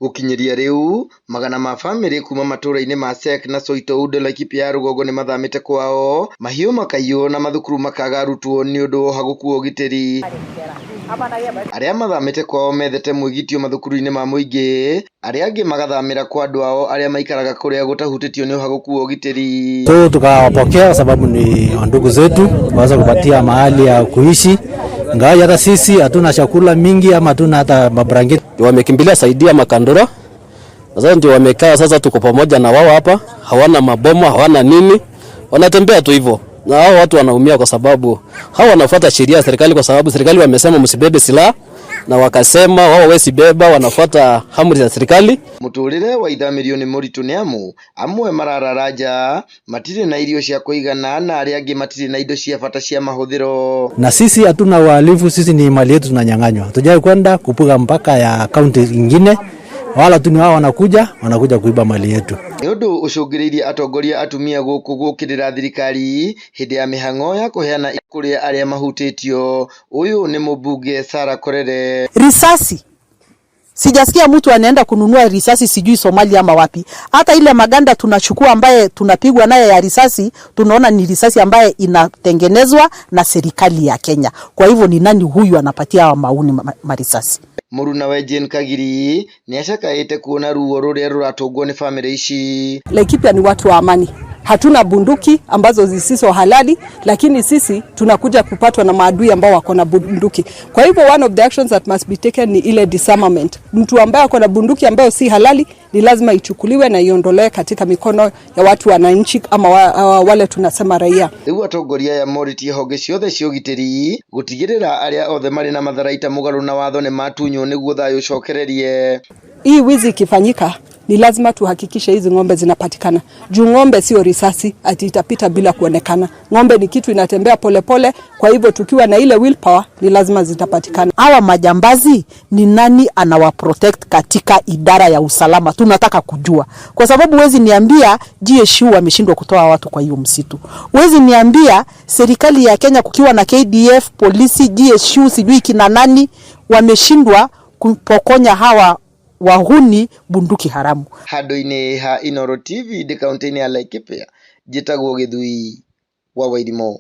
Gũkinyĩria rĩu, magana ma bamĩrĩ kuma matũra-inĩ ma Sek na Soitoude Laikipia ya rũgongo nĩmathamĩte kwao, mahiũ makaiywo na mathukuru makaga arutwo nĩũndũ wa ũhagũku wa ũgitĩri. Arĩa mathamĩte kwao methete mwĩgitio mathukuru-inĩ ma mũingĩ, arĩa angĩ magathamĩra kwa andũ ao arĩa maikaraga kũrĩa gũtahutĩtio nĩ ũhagũku wa ũgitĩri. So tukawapokea kwa sababu ni ndugu zetu, tukaweza kupatia mahali ya kuishi, ingawa hata sisi hatuna chakula mingi ama hatuna hata mabrangeti. Wamekimbilia saidia Makandura, sasa ndio wamekaa sasa, tuko pamoja na wao hapa, hawana mabomu hawana nini, wanatembea tu hivyo, na hao watu wanaumia kwa sababu hao wanafuata sheria ya serikali, kwa sababu serikali wamesema msibebe silaha na wakasema wao wesibeba, wanafuata amri za serikali. Mũtũrĩre wa ithamĩrio nĩ mũritũ nĩ amu amwe mararara nja, matirĩ na irio cia kũigana na arĩa angĩ matirĩ na indo cia bata cia mahũthĩro. Na sisi hatuna uhalifu, sisi ni mali yetu tunanyang'anywa. Hatujai kwenda kupuga mpaka ya kaunti ingine, wala tu ni wao wanakuja kuiba mali yetu. Nĩ ũndũ ũcũngĩrĩirie atongoria atumia gũkũ gũkĩrĩra thirikari hĩndĩ ya mĩhang'o ya kũheana kũrĩ arĩa mahutĩtio. Ũyũ nĩ mũmbunge Sarah Korere. Risasi sijasikia mtu anaenda kununua risasi sijui Somalia ama wapi. Hata ile maganda tunachukua ambaye tunapigwa naye ya risasi, tunaona ni risasi ambaye inatengenezwa na serikali ya Kenya. Kwa hivyo ni nani huyu anapatia hawa mauni marisasi? Mũrunawe Jane Kagiri nĩacakaĩte kuona ruo rũrĩa rũratũngwo nĩ bamĩrĩ ici. Laikipia ni watu wa amani, hatuna bunduki ambazo zisizo halali, lakini sisi tunakuja kupatwa na maadui ambao wako na bunduki. Kwa hivyo one of the actions that must be taken ni ile disarmament. Mtu ambaye ako na bunduki ambayo si halali ni lazima ichukuliwe na iondolewe katika mikono ya watu wananchi ama wale tunasema raia. Rĩu atongoria aya morĩtie honge ciothe cia ũgitĩri gũtigĩrĩra arĩa othe marĩ na matharaita mũgarũ na watho nĩmatunywo nĩguo thayũ ũcokererie. Hii wizi ikifanyika ni lazima tuhakikishe hizi ng'ombe zinapatikana. Juu ng'ombe sio risasi ati itapita bila kuonekana. Ng'ombe ni kitu inatembea polepole pole, kwa hivyo tukiwa na ile willpower ni lazima zitapatikana. Hawa majambazi ni nani anawa protect katika idara ya usalama? Tunataka kujua, kwa sababu huwezi niambia GSU wameshindwa kutoa watu kwa hiyo msitu. Huwezi niambia serikali ya Kenya kukiwa na KDF, polisi, GSU, sijui kina nani wameshindwa kupokonya hawa wahuni bunduki haramu. Handũ-inĩ ha Inooro TV ndĩ kaũntĩ-inĩ ya Laikipia, njĩtagwo Gĩthui wa Wairimu.